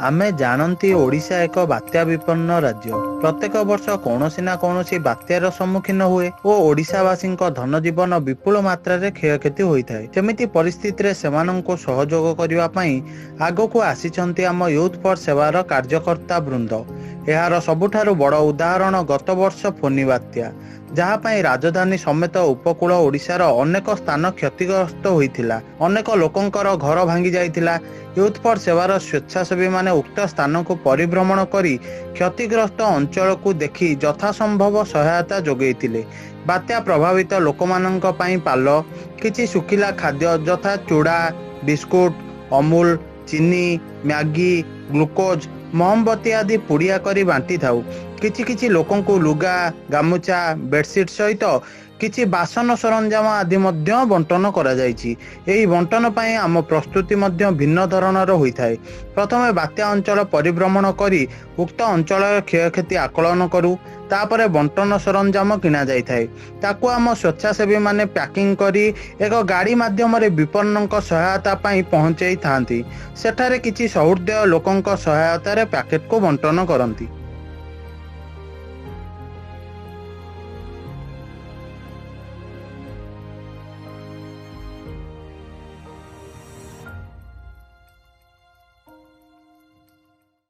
ଆମେ ଜାଣନ୍ତି ଓଡ଼ିଶା ଏକ ବାତ୍ୟା ବିପନ୍ନ ରାଜ୍ୟ। ପ୍ରତ୍ୟେକ ବର୍ଷ କୌଣସି ନା କୌଣସି ବାତ୍ୟାର ସମ୍ମୁଖୀନ ହୁଏ ଓ ଓଡ଼ିଶାବାସୀଙ୍କ ଧନଜୀବନ ବିପୁଳ ମାତ୍ରାରେ କ୍ଷୟକ୍ଷତି ହୋଇଥାଏ। ସେମିତି ପରିସ୍ଥିତିରେ ସେମାନଙ୍କୁ ସହଯୋଗ କରିବା ପାଇଁ ଆଗକୁ ଆସିଛନ୍ତି ଆମ ୟୁଥ୍ ଫର୍ ସେବାର କାର୍ଯ୍ୟକର୍ତ୍ତା ବୃନ୍ଦ। ଏହାର ସବୁଠାରୁ ବଡ଼ ଉଦାହରଣ ଗତ ବର୍ଷ ଫୋନି ବାତ୍ୟା, ଯାହା ପାଇଁ ରାଜଧାନୀ ସମେତ ଉପକୂଳ ଓଡ଼ିଶାର ଅନେକ ସ୍ଥାନ କ୍ଷତିଗ୍ରସ୍ତ ହୋଇଥିଲା। ଅନେକ ଲୋକଙ୍କର ଘର ଭାଙ୍ଗି ଯାଇଥିଲା। ୟୁଥ୍ ଫର୍ ସେବାର ସ୍ୱେଚ୍ଛାସେବୀମାନେ ଉକ୍ତ ସ୍ଥାନକୁ ପରିଭ୍ରମଣ କରି କ୍ଷତିଗ୍ରସ୍ତ ଅଞ୍ଚଳକୁ ଦେଖି ଯଥାସମ୍ଭବ ସହାୟତା ଯୋଗାଇଥିଲେ। ବାତ୍ୟା ପ୍ରଭାବିତ ଲୋକମାନଙ୍କ ପାଇଁ ପାଲ, କିଛି ଶୁଖିଲା ଖାଦ୍ୟ ଯଥା ଚୁଡ଼ା, ବିସ୍କୁଟ, ଅମୁଲ, ଚିନି, ମ୍ୟାଗି, ଗ୍ଲୁକୋଜ, ମହମବତୀ ଆଦି ପୁଡ଼ିଆ କରି ବାଣ୍ଟିଥାଉ। କିଛି କିଛି ଲୋକଙ୍କୁ ଲୁଗା, ଗାମୁଛା, ବେଡସିଟ୍ ସହିତ କିଛି ବାସନ ସରଞ୍ଜାମ ଆଦି ମଧ୍ୟ ବଣ୍ଟନ କରାଯାଇଛି। ଏହି ବଣ୍ଟନ ପାଇଁ ଆମ ପ୍ରସ୍ତୁତି ମଧ୍ୟ ଭିନ୍ନ ଧରଣର ହୋଇଥାଏ। ପ୍ରଥମେ ବାତ୍ୟା ଅଞ୍ଚଳ ପରିଭ୍ରମଣ କରି ଉକ୍ତ ଅଞ୍ଚଳର କ୍ଷୟକ୍ଷତି ଆକଳନ କରୁ। ତାପରେ ବଣ୍ଟନ ସରଞ୍ଜାମ କିଣାଯାଇଥାଏ। ତାକୁ ଆମ ସ୍ୱେଚ୍ଛାସେବୀମାନେ ପ୍ୟାକିଂ କରି ଏକ ଗାଡ଼ି ମାଧ୍ୟମରେ ବିପନ୍ନଙ୍କ ସହାୟତା ପାଇଁ ପହଞ୍ଚେଇଥାନ୍ତି। ସେଠାରେ କିଛି ସହୃଦୟ ଲୋକଙ୍କ ସହାୟତାରେ ପ୍ୟାକେଟକୁ ବଣ୍ଟନ କରନ୍ତି।